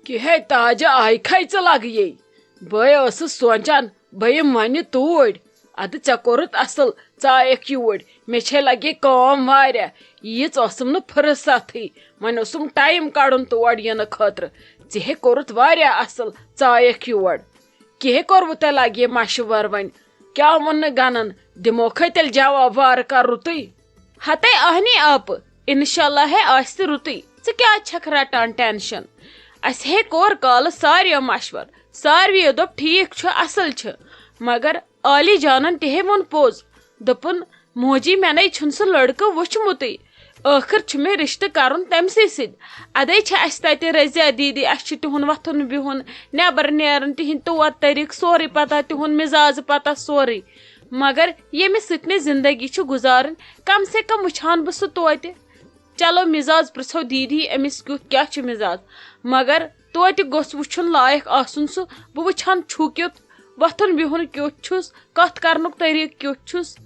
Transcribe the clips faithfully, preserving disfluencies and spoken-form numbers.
کہِ ہے تاجہ آیہِ کھے ژٕ لگہٕ یے۔ بہٕ ٲسٕس سونٛچان بہٕ یِمہٕ وۄنۍ توٗرۍ۔ اَدٕ ژےٚ کوٚرُتھ اَصٕل، ژٕ آیَکھ یوٗرۍ۔ مےٚ چھے لگے کٲم واریاہ، ییٖژ ٲسٕم نہٕ فرصتھٕے۔ وۄنۍ اوسُم ٹایم کڑُن تور یِنہٕ خٲطرٕ۔ ژےٚ ہے کوٚرُتھ واریاہ اَصٕل، ژٕ آیَکھ یور۔ کیٛاہ کوٚروٕ تۄہہِ لگے مشورٕ وۄنۍ؟ کیٛاہ ووٚن نہٕ گنن؟ دِموکھے تیٚلہِ جواب وارٕ کار رُتُے۔ ہتے اہنی آپہٕ، انشاءاللہ ہے آسہِ تہِ رُتُے۔ ژٕ کیٛازِ چھکھ رٹان ٹینشن؟ اسہِ ہے کوٚر کالہٕ ساروِیو مشورٕ، ساروِیو دوٚپ ٹھیٖک چھُ، اصل چھُ، مگر عالی جانن تہِ ہے ووٚن پوٚز۔ دوٚپُن، موجی، مےٚ نے چھُنہٕ سُہ لڑکہٕ وُچھمُتُے۔ ٲخٕر چھُ مےٚ رِشتہٕ کرُن تٔمسٕے سۭتۍ۔ ادے چھِ اسہِ تتہِ رضیہ دیدی، اسہِ چھُ تِہُنٛد وۄتھُن بِہُن، نٮ۪بر نیرُن، تِہنٛدۍ طور طریٖقہٕ، سورُے پتہ، تِہُنٛد مِزاز پتہ، سورُے۔ مگر ییٚمِس سۭتۍ مےٚ زندگی چھِ گُزارٕنۍ، کم سے کم وٕچھان بہٕ سُہ توتہِ۔ چلو، مِزاز پرٛژھو دیدی، أمِس کیُتھ کیٛاہ چھُ مِزاز؟ مگر توتہِ گوٚژھ وٕچھُن لایق آسُن سُہ، بہٕ وٕچھان چھُ کیُتھ، وۄتھُن بِہُن کیُتھ چھُس، کتھ کرنُک طریٖقہٕ کیُتھ چھُس۔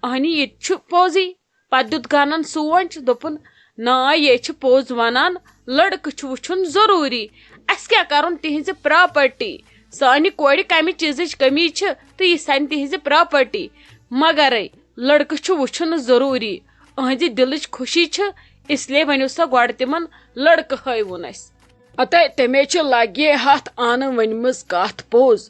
اہنی، یہِ تہِ چھُ پوٚزٕے۔ پتہٕ دیُت گنن سونٛچ، دوٚپُن، نا، یے چھِ پوٚز ونان، لڑکہٕ چھُ وٕچھُن ضروٗری۔ اسہِ کیٛاہ کرُن تِہنٛزِ پراپرٹی؟ سانہِ کورِ کمہِ چیٖزٕچ کمی چھِ تہٕ یہِ سنہِ تِہنٛزِ پراپرٹی؟ مگرے لڑکہٕ چھُ وٕچھُن ضروٗری۔ أہنٛزِ دِلٕچ خوشی چھِ، اس لیے ؤنِو سا گۄڈٕ تِمن، لڑکہٕ ہٲوُن اسہِ۔ اتے تٔمے چھِ لگے ہتھ آنہٕ ؤنمٕژ کتھ پوٚز۔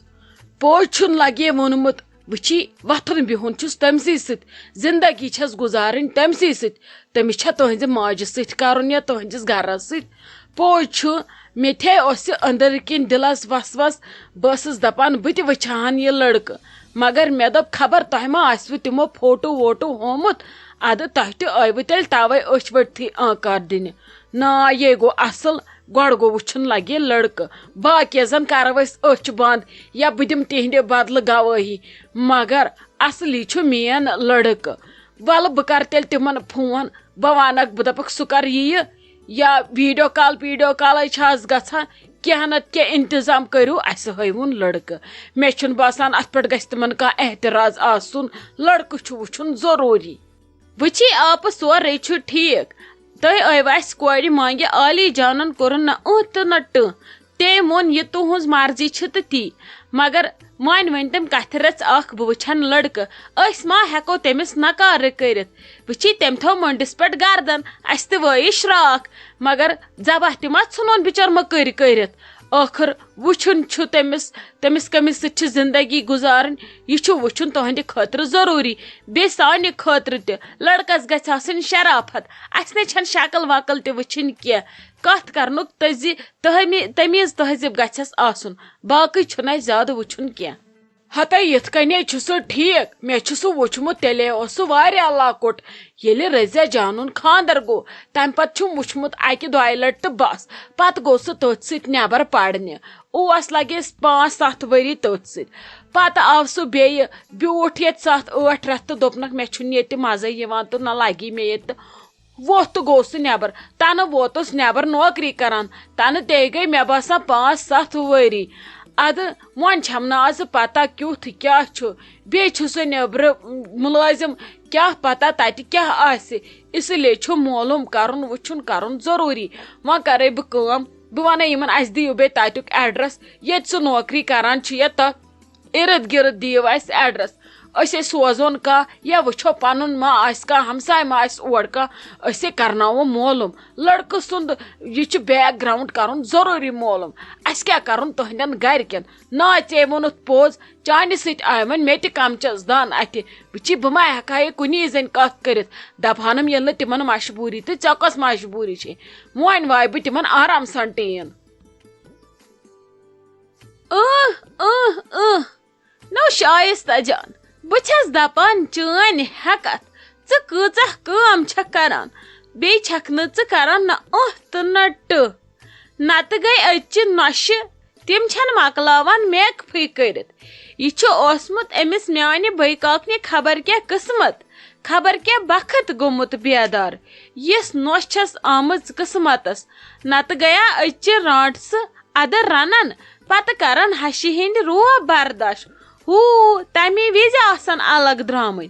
پوٚز چھُن لگے ووٚنمُت، وٕچھی، وۄتھُن بِہُن چھُس تٔمسٕے سۭتۍ، زندگی چھس گُزارٕنۍ تٔمسٕے سۭتۍ۔ تٔمِس چھا تُہنٛزِ ماجہِ سۭتۍ کرُن یا تُہنٛدِس گرس سۭتۍ؟ پوٚز چھُ، مےٚ تہِ ہے اوس یہِ أنٛدٕرۍ کِنۍ دِلس وسوس، بہٕ ٲسٕس دپان بہٕ تہِ وٕچھِ ہن یہِ لڑکہٕ، مگر مےٚ دوٚپ خبر تۄہہِ ما آسِوٕ تِمو فوٹو ووٹو ہومُت، ادٕ تۄہہِ تہِ ٲیوٕ تیٚلہِ توے أچھ ؤٹتھٕے آنکار دِنہِ۔ نا، یے گوٚو اصل، گۄڈٕ گوٚو وٕچھُن لگہِ لڑکہٕ، باقیزن کرو أسۍ أچھ بند یا بہٕ دِمہٕ تِہنٛدِ بدلہٕ گوٲہی، مگر اصلی چھُ مین لڑکہٕ۔ ولہٕ بہٕ کرٕ تیٚلہِ تِمن فون، بہٕ ونکھ، بہٕ دپکھ سُہ کر یِیہِ، یا ویڈیو کال پیڈیو کالے چھِ آز گژھان، کینٛہہ نتہٕ کینٛہہ انتظام کٔرِو، اسہِ ہٲوُن لڑکہٕ۔ مےٚ چھُنہٕ باسان اتھ پٮ۪ٹھ گژھِ تِمن کانٛہہ اعتراض آسُن، لڑکہٕ چھُ وٕچھُن ضروٗری۔ وٕچھی آپہٕ، سورُے چھُ ٹھیٖک۔ تُہۍ ٲیوٕ اَسہِ کورِ مانٛگہِ، عالی جانن کوٚرُن نہ اۭں تہٕ نہ ٹٕہ۔ تٔمۍ ووٚن، یہِ تُہٕنٛز مرضی چھِ تہٕ تی۔ مگر وۄنۍ ؤنۍ تٔمۍ کتھِ رٕژ اکھ، بہٕ وٕچھن لڑکہٕ، أسۍ ما ہٮ۪کو تٔمِس نکارٕ کٔرِتھ؟ وٕچھی، تٔمۍ تھوٚو مٔنٛڈِس پٮ۪ٹھ گردن، اَسہِ تہِ وٲیِس شراکھ، مگر ذبح تہِ ما ژھُنون بِچور مٔکٕرۍ کٔرِتھ؟ ٲخٕر وٕچھُن چھُ تٔمِس، تٔمِس کٔمِس سۭتۍ چھِ زندگی گُزارٕنۍ، یہِ چھُ وٕچھُن تُہنٛدِ خٲطرٕ ضروٗری، بیٚیہِ سانہِ خٲطرٕ تہِ۔ لڑکس گژھِ آسٕنۍ شرافت، اسہِ نے چھنہٕ شکل وکل تہِ وٕچھِنۍ کینٛہہ، کتھ کرنُک تٔزِ-، تہمی-، تمیٖز تہذیب گژھٮ۪س آسُن، باقٕے چھُنہٕ اسہِ زیادٕ وٕچھُن کینٛہہ۔ ہتے یِتھ کٔنۍ ہے چھُ سُہ ٹھیٖک، مےٚ چھُ سُہ وُچھمُت، تیٚلے اوس سُہ واریاہ لۄکُٹ، ییٚلہِ رضیہ جانُن خانٛدر گوٚو، تمہِ پتہٕ چھُم وُچھمُت اکہِ دۄیہِ لٹہِ تہٕ بس۔ پتہٕ گوٚو سُہ تٔتھۍ سۭتۍ نٮ۪بر پرنہِ۔ اوس لگے پانٛژھ ستھ ؤری تٔتھۍ سۭتۍ۔ پتہٕ آو سُہ بیٚیہِ، بیوٗٹھ ییٚتہِ ستھ ٲٹھ رٮ۪تھ تہٕ دوٚپنکھ، مےٚ چھُنہٕ ییٚتہِ مزے یِوان تہٕ نہ لگی مےٚ ییٚتہِ تہٕ ووٚتھ تہٕ گوٚو سُہ نٮ۪بر۔ تنہٕ ووتُس نٮ۪بر نوکری کران۔ تنہٕ تے گٔے مےٚ باسان پانٛژھ ستھ ؤری۔ ادٕ وۄنۍ چھم نہٕ آز پتہ کیُتھ کیٛاہ چھُ۔ بیٚیہِ چھُ سُہ نیٚبرٕ مُلٲزِم، کیٛاہ پتہ تتہِ کیٛاہ آسہِ۔ اسی لیے چھُ معلوم کرُن، وٕچھُن، کرُن ضروٗری۔ وۄنۍ کرے بہٕ کٲم، بہٕ ونہٕ یِمن، اسہِ دِیِو بیٚیہِ تتیُک ایڈریس، ییٚتہِ سُہ نوکری کران چھُ یا تتھ ارد گرد دِیِو اسہِ ایڈریس۔ أسۍ ہے سوزون کانٛہہ یا وٕچھو پنُن ما آسہِ کانٛہہ، ہمساے ما آسہِ اور کانٛہہ، أسۍ ہے کرناوو معلوم۔ لڑکہٕ سُنٛد یہِ چھُ بیک گراؤنڈ کرُن ضروٗری معلوم۔ اسہِ کیٛاہ کرُن تُہنٛدٮ۪ن گرِکٮ۪ن؟ نا، ژےٚ ووٚنُتھ پوٚز، چانہِ سۭتۍ آیہِ وۄنۍ مےٚ تہِ کم چس دان اتھِ۔ وٕچھی، بہٕ ما ہٮ۪کہٕ ہا یہِ کُنی زٔنۍ کتھ کٔرِتھ؟ دپہٕ ہنم، ییٚلہِ نہٕ تِمن مجبوٗری تہٕ ژےٚ کۄس مجبوٗری چھے؟ وۄنۍ وایہِ بہٕ تِمن آرام سان ٹیٖن۔ اۭں، اۭں، اۭں۔ نو شایستہ جان، بہٕ چھَس دپان، چٲنۍ ہٮ۪کتھ، ژٕ کۭژاہ کٲم چھَکھ کران، بیٚیہِ چھَکھ نہٕ ژٕ کران نہ اُہ تہٕ نہ ٹٕہ۔ نتہٕ گٔے أزچہِ نۄشہِ، تِم چھَنہٕ مۄکلاوان میک اپٕے کٔرِتھ۔ یہِ چھُ اوسمُت أمِس میانہِ بٔے کاکنہِ خبر کیٛاہ قٕسمت، خبر کیٛاہ بخت گوٚمُت بیدار، یِژھ نۄش چھَس آمٕژ قٕسمتس۔ نتہٕ گٔیا أزچہِ رانٛٹسہٕ ادٕ رنن، پتہٕ کرن ہشہِ ہٕنٛدۍ روب برداش۔ ہو، تمی وِزِ آسن الگ درامٕتۍ۔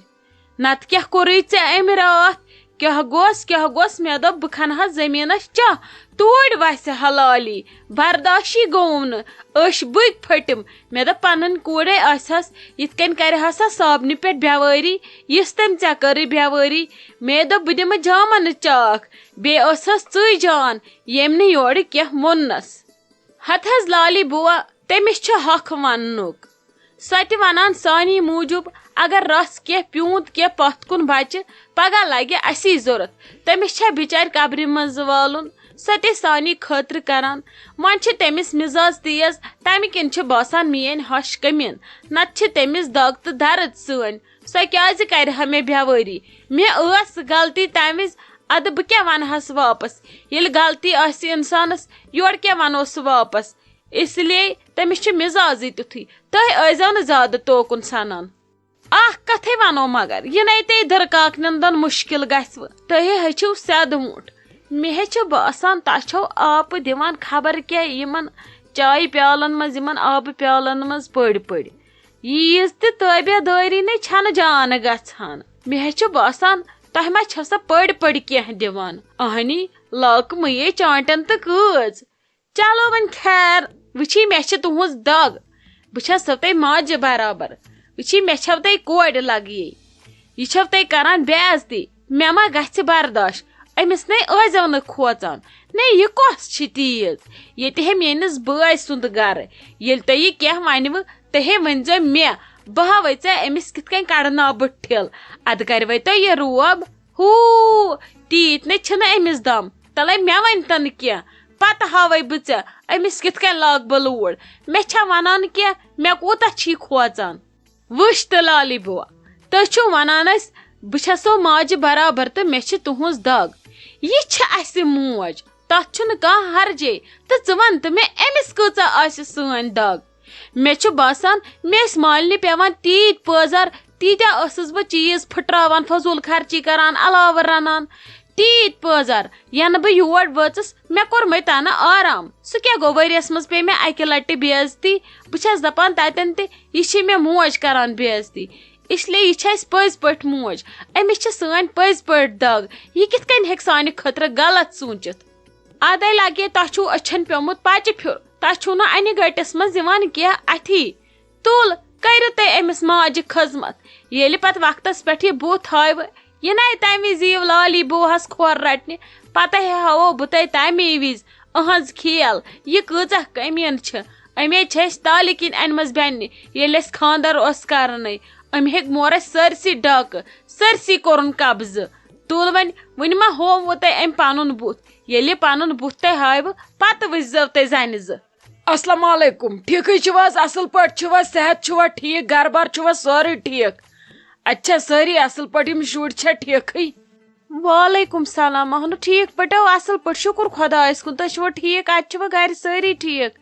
نتہٕ کیٛاہ کوٚرُے ژےٚ أمۍ راتھ؟ کیٛاہ گوٚس، کیٛاہ گوٚس؟ مےٚ دوٚپ، بہٕ کھنہٕ ہا زٔمیٖنَس چاہ، توٗرۍ وَسہِ ہا لالی۔ برداشی گوٚوُم نہٕ، أچھ بٔکۍ پھٔٹِم۔ مےٚ دوٚپ، پنٕنۍ کوٗرے آسہِ ہَس، یِتھ کٔنۍ کَرِ ہا سۄ صابنہِ پٮ۪ٹھ بٮ۪وٲری، یِژھ تٔمۍ ژےٚ کٔرٕے بٮ۪وٲری۔ مے دوٚپ، بہٕ دِمہٕ جامَن نہٕ چاکھ۔ بیٚیہِ ٲس ہَس ژٕے جان، ییٚمۍ نہٕ یورٕ کینٛہہ ووٚننَس۔ ہتہٕ حظ لالی بُوا، تٔمِس چھُ حق وننُک۔ سۄ تہِ ونان سانی موٗجوٗب، اگر رژھ کینٛہہ پیوٗنت کینٛہہ پتھ کُن بچہِ، پگاہ لگہِ اسی ضروٗرت۔ تٔمِس چھا بِچارِ قبرِ منٛز والُن؟ سۄ تہِ سانی خٲطرٕ کران۔ وۄنۍ چھِ تٔمِس مِزاز تیز، تمہِ کِنۍ چھِ باسان میٲنۍ ہش کٔمِن، نتہٕ چھِ تٔمِس دگ تہٕ درد سٲنۍ۔ سۄ کیازِ کرِ ہا مےٚ بیوٲری؟ مےٚ ٲس غلطی تمہِ وِزِ، ادٕ بہٕ کیٛاہ ونہٕ ہس واپس؟ ییٚلہِ غلطی آسہِ انسانس، یورٕ کیٛاہ ونوس سُہ واپس؟ اس لیے تٔمِس چھُ مِزازٕے تیُتھُے۔ تُہۍ ٲسۍزیو نہٕ زیادٕ توکُن سنان۔ اکھ کتھٕے ونو مگر، یہِ نے تے دٕرکاکنٮ۪ن دۄن مُشکِل گژھِ وٕ۔ تُہۍ ہیٚچھِو سیٚدٕ ووٗنٛٹھ۔ مےٚ ہے چھُ باسان، تۄہہِ چھَو آپہٕ دِوان خبر کیٛاہ یِمن چایہِ پیالن منٛز، یِمن آبہٕ پیالن منٛز پٔڑۍ پٔڑۍ۔ ییٖژ تہِ تٲبیہ دٲری نے چھَنہٕ جان گژھان۔ مےٚ ہے چھُ باسان، تۄہہِ ما چھَو سۄ پٔڑۍ پٔڑۍ کینٛہہ دِوان؟ اہنی، لاکہٕ مٔیے چانٹٮ۪ن تہٕ کۭژ۔ چلو وۄنۍ خیر، وٕچھی مےٚ چھِ تُہٕنٛز دگ۔ بہٕ چھَسو تۄہہِ ماجہِ برابر۔ وٕچھی مےٚ چھَو تۄہہِ کورِ لگیے۔ یہِ چھَو تۄہہِ کران بے عزتی۔ مےٚ ما گژھِ برداش؟ أمِس نے ٲسۍزیو نہٕ کھوژان۔ نے یہِ کۄس چھِ تیٖژ؟ ییٚتہِ ہے میٲنِس بٲے سُنٛد گرٕ۔ ییٚلہِ تۄہہِ یہِ کینٛہہ ونِوٕ، تۄہے ؤنۍزیو مےٚ۔ بہٕ ہاوے ژےٚ أمِس کِتھ کٔنۍ کڑناو بہٕ ٹھِل۔ ادٕ کرِ وۄنۍ تۄہہِ یہِ روب۔ ہوٗ، تیٖتۍ نے چھِنہٕ أمِس دم۔ تلے مےٚ ؤنۍ تن کینٛہہ، پتہٕ ہاوے بہٕ ژےٚ أمِس کِتھ کٔنۍ لاگہٕ بہٕ لوٗر۔ مےٚ چھا ونان کینٛہہ؟ مےٚ کوٗتاہ چھی کھوژان؟ وٕچھ تہٕ لالی بُوا، تُہۍ چھِو ونان اَسہِ، بہٕ چھَسو ماجہِ برابر تہٕ مےٚ چھِ تُہٕنٛز دگ۔ یہِ چھِ اَسہِ موج، تَتھ چھُنہٕ کانٛہہ حرجے۔ تہٕ ژٕ وَن تہٕ مےٚ، أمِس کۭژاہ آسہِ سٲنۍ دگ؟ مےٚ چھُ باسان، مےٚ ٲسۍ مالنہِ پٮ۪وان تیٖتۍ پٲزار، تیٖتیٛاہ ٲسٕس بہٕ چیٖز پھٕٹراوان، فضوٗل خرچی کران، علاوٕ رَنان۔ تیٖتۍ پٲزار، یَنہٕ بہٕ یور وٲژٕس، مےٚ کوٚر مَے تَنہٕ آرام۔ سُہ کیٛاہ گوٚو، ؤریَس منٛز پیٚیہِ مےٚ اَکہِ لَٹہِ بے عزتی۔ بہٕ چھَس دَپان تَتٮ۪ن تہِ، یہِ چھِ مےٚ موج کران بے عزتی۔ اس لیے یہِ چھِ اَسہِ پٔزۍ پٲٹھۍ موج۔ أمِس چھِ سٲنۍ پٔزۍ پٲٹھۍ دَگ۔ یہِ کِتھ کٔنۍ ہیٚکہِ سانہِ خٲطرٕ غلط سوٗنٛچِتھ؟ اَدَے لَگے تۄہہِ چھُو أچھَن پیوٚمُت پَچہِ پھیُر، تۄہہِ چھُو نہٕ اَنہِ گٔٹِس منٛز یِوان کینٛہہ اَتھی۔ تُل، کٔرِو تُہۍ أمِس ماجہِ خٔذمت۔ ییٚلہِ پَتہٕ وقتَس پٮ۪ٹھ یہِ بُتھ ہاوِ، یہِ نَے تَمہِ وِزِ یِیِو لالی بوٗہَس کھۄر رَٹنہِ، پَتَے ہاوو بہٕ تۄہہِ تَمے وِزِ أہنٛز کھیل، یہِ کۭژاہ کٔمیٖن چھِ۔ أمے چھِ اَسہِ تالہِ کِنۍ اَنِمٕژ بیٚنہِ، ییٚلہِ اَسہِ خانٛدر اوس کَرنَے۔ أمۍ ہیٚکۍ مورَس سٲرسٕے ڈاکہٕ، سٲرسٕے کوٚرُن قبضہٕ۔ تُل وۄنۍ، وٕنہِ ما ہووُ تۄہہِ أمۍ پَنُن بُتھ؟ ییٚلہِ یہِ پَنُن بُتھ تۄہہِ ہاوِ، پَتہٕ وٕچھزیو تُہۍ زَنہِ زٕ۔ السلام علیکم، ٹھیٖکھٕے چھِو حظ؟ اَصٕل پٲٹھۍ چھِو حظ؟ صحت چھُوا ٹھیٖک؟ گَرٕ بار چھُوا سورُے ٹھیٖک؟ اَتہِ چھا سٲری اَصٕل پٲٹھۍ؟ یِم شُرۍ چھا ٹھیٖکھٕے؟ وعلیکم سلام، اہنُو ٹھیٖک پٲٹھۍ، اَصٕل پٲٹھۍ، شُکُر خۄدایَس کُن۔ تُہۍ چھِوا ٹھیٖک؟ اَتہِ چھِوا گَرِ سٲری ٹھیٖک؟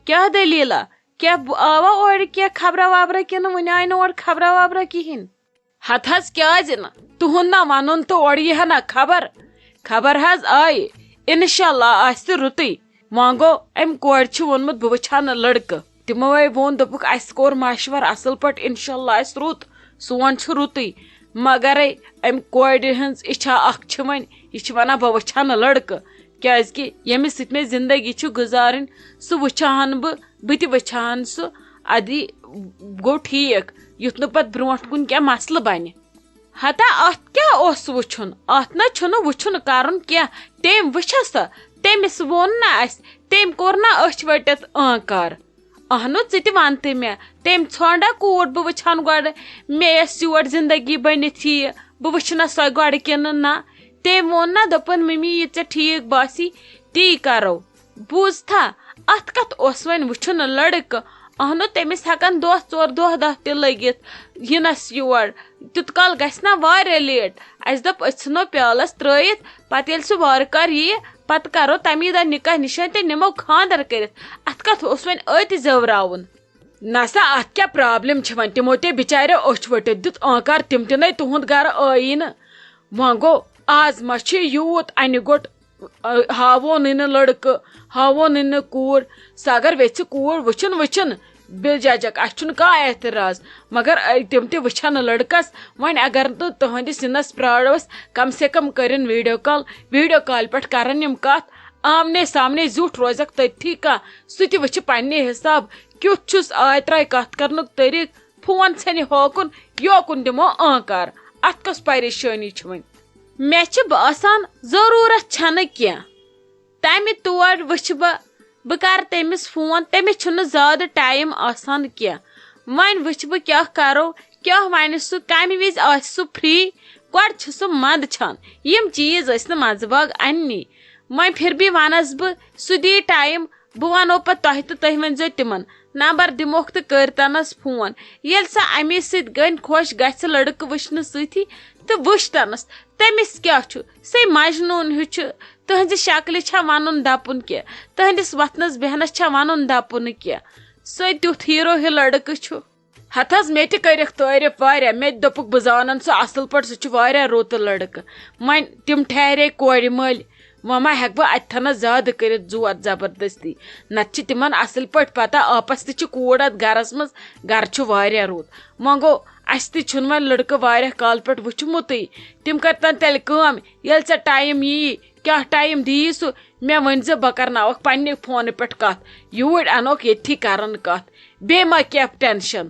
کیٛاہ دٔلیٖلہ؟ کیٛاہ بہٕ آوا اورٕ کینٛہہ خبرا وبرا کِنہٕ وٕنہِ آیہِ نہٕ اورٕ خبرا وبرا کِہیٖنۍ؟ ہتہٕ حظ کیٛازِ نہٕ؟ تُہُنٛد نہ وَنُن تہٕ اورٕ یی ہا نہ خبر۔ خبر حظ آیہِ۔ اِنشاء اللہ آسہِ رُتُے۔ وۄنۍ گوٚو، أمۍ کورِ چھُ ووٚنمُت، بہٕ وٕچھِ ہا نہٕ لٔڑکہٕ۔ تِمو ہے ووٚن، دوٚپُکھ، اَسہِ کوٚر مشوَرٕ اَصٕل پٲٹھۍ، اِنشاء اللہ آسہِ رُت، سون چھُ رُتُے۔ مگرے أمۍ کورِ ہٕنٛز اِچھا اَکھ چھِ وۄنۍ، یہِ چھِ وَنان، بہٕ وٕچھِ ہا نہٕ لٔڑکہٕ، کیٛازِکہِ ییٚمِس سۭتۍ مےٚ زِندگی چھُ گُزارٕنۍ، سُہ وٕچھِ ہا نہٕ بہٕ، بہٕ تہِ وٕچھِ ہا نہٕ سُہ۔ اَدٕ یہِ گوٚو ٹھیٖک، یُتھ نہٕ پَتہٕ برٛونٛٹھ کُن کینٛہہ مسلہٕ بَنہِ۔ ہتا اَتھ کیٛاہ اوس وٕچھُن؟ اَتھ نہ چھُنہٕ وٕچھُن کَرُن کینٛہہ۔ تٔمۍ وٕچھا سۄ؟ تٔمِس ووٚن نہ اَسہِ، تٔمۍ کوٚر نہ أچھ ؤٹِتھ آنکار۔ اہنُو، ژٕ تہِ وَن تہٕ مےٚ، تٔمۍ ژھانٛڈا کوٗر بہٕ وٕچھِ ہَن گۄڈٕ، مےٚ یۄس یور زِندگی بٔنِتھ یِیہِ، بہٕ وٕچھِ نہ سۄ گۄڈٕ کِنہٕ نہ؟ تٔمۍ ووٚن نہ، دوٚپُن، مِمی، یہِ ژےٚ ٹھیٖک باسی، تی کَرو۔ بوٗزتھا، اَتھ کَتھ اوس وۄنۍ وٕچھُن لٔڑکہٕ؟ اہنُو، تٔمِس ہٮ۪کَن دۄہ ژور دۄہ دَہ تہِ لٔگِتھ یِنَس یور۔ تیُت کال گژھِ نہ واریاہ لیٹ۔ اَسہِ دوٚپ، أسۍ ژھٕنو پیالَس ترٛٲیِتھ، پَتہٕ ییٚلہِ سُہ وارٕ کار یِیہِ، پَتہٕ کَرو تَمی دۄہ نِکاح نِشٲنۍ تہٕ نِمو خانٛدر کٔرِتھ۔ اَتھ کَتھ اوس وۄنۍ أتۍ زٮ۪وراوُن؟ نسا، اَتھ کیٛاہ پرابلم چھِ وۄنۍ؟ تِمو تے بِچاریو أچھ ؤٹِتھ دیُت آنکار، تِم تہِ نَے تُہُنٛد گرٕ ٲیی نہٕ۔ وۄنۍ گوٚو، آز ما چھِ یوٗت اَنہِ گوٚٹ، اَ، ہاوو نہٕ نہٕ لٔڑکہٕ، ہاوو نہٕ نہٕ کوٗر۔ سۄ اگر ویٚژھِ کوٗر وٕچھُن، وٕچھُن، بِل جاجک، اَسہِ چھُنہٕ کانٛہہ اعتراض، مگر، اے، تِم تہِ وٕچھن نہٕ لڑکس۔ وۄنۍ اگر نہٕ تُہنٛدِس یِنس پرٛارو أسۍ، کم سے کم کٔرِن ویڈیو کال۔ ویڈیو کالہِ پٮ۪ٹھ کرن یِم کتھ، آمنے سامنے زیُٹھ روزکھ تٔتھی کانٛہہ، سُہ تہِ وٕچھِ پننہِ حساب کیُتھ چھُس آے تراے کتھ کرنُک طریٖقہٕ۔ فون ژھٮ۪نہِ ہوکُن، یوکُن دِمو آنکار۔ اتھ کۄس پریشٲنی چھِ وۄنۍ؟ مےٚ چھِ باسان ضروٗرت چھنہٕ کینٛہہ۔ تمہِ تور وٕچھِ بہٕ، بہٕ کرٕ تٔمِس فون، تٔمِس چھُنہٕ زیادٕ ٹایم آسان کینٛہہ۔ وۄنۍ وٕچھِ بہٕ کیٛاہ کرو، کیٛاہ ونہِ سُہ، کمہِ وِزِ آسہِ سُہ فری۔ گۄڈٕ چھُ سُہ منٛدچھان، یِم چیٖز ٲسۍ نہٕ منٛزٕ باگ اننی۔ وۄنۍ پھر بھی ونس بہٕ، سُہ دی ٹایم، بہٕ ونو پتہٕ تۄہہِ تہٕ تُہۍ ؤنۍزیو تِمن۔ نمبر دِموکھ تہٕ کٔرۍ تنس فون۔ ییٚلہِ سۄ امی سۭتۍ گٔنۍ خۄش گژھِ لڑکہٕ وٕچھنہٕ سۭتی، تہٕ وٕچھ تنس، تٔمِس کیٛاہ چھُ؟ سُے مجنوٗن ہیوٗ چھُ۔ تٕہٕنٛزِ شکلہِ چھا ونُن دپُن کینٛہہ؟ تٕہٕنٛدِس وۄتھنس بیہنس چھا ونُن دپُن کینٛہہ؟ سُے تیُتھ ہیٖرو ہیوٗ لڑکہٕ چھُ۔ ہتہٕ حظ، مےٚ تہِ کٔرِکھ تعٲریٖف واریاہ۔ مےٚ تہِ دوٚپُکھ، بہٕ زانَن سُہ اَصٕل پٲٹھۍ، سُہ چھُ واریاہ رُت لٔڑکہٕ۔ وۄنۍ تِم ٹھہرے کورِ مٲلۍ، وۄنۍ ما ہٮ۪کہٕ بہٕ اَتہِ تھَنَس زیادٕ کٔرِتھ زور زبردستی؟ نَتہٕ چھِ تِمَن اَصٕل پٲٹھۍ پَتہ، آپَس تہِ چھِ کوٗر اَتھ گَرَس منٛز، گَرٕ چھُ واریاہ رُت۔ وۄنۍ گوٚو، اَسہِ تہِ چھُنہٕ وۄنۍ لٔڑکہٕ واریاہ کالہٕ پٮ۪ٹھ وٕچھمُتٕے۔ تِم کَرِ تَن تیٚلہِ کٲم، ییٚلہِ ژےٚ ٹایم یِیی، کیٛاہ ٹایم دِیی سُہ، مےٚ ؤنۍ زِ، بہٕ کرناوکھ پننہِ فونہٕ پٮ۪ٹھ کتھ۔ یوٗرۍ انوکھ ییٚتھی کرن کتھ۔ بیٚیہِ ما کینٛہہ ٹینشن؟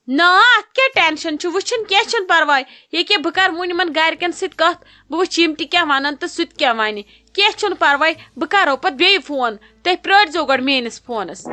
نہ، اتھ کیٛاہ ٹینشن چھُ؟ وٕچھُن کینٛہہ چھُنہٕ پرواے۔ ییٚکیٛاہ بہٕ کرٕ وُنہِ یِمن گرِکٮ۪ن سۭتۍ کتھ، بہٕ وٕچھٕ یِم تہِ کیٛاہ ونن تہٕ سُہ تہِ کیٛاہ ونہِ۔ کینٛہہ چھُنہٕ پرواے، بہٕ کرو پتہٕ بیٚیہِ فون۔ تُہۍ پرٛٲرۍزیو گۄڈٕ میٲنِس فونس۔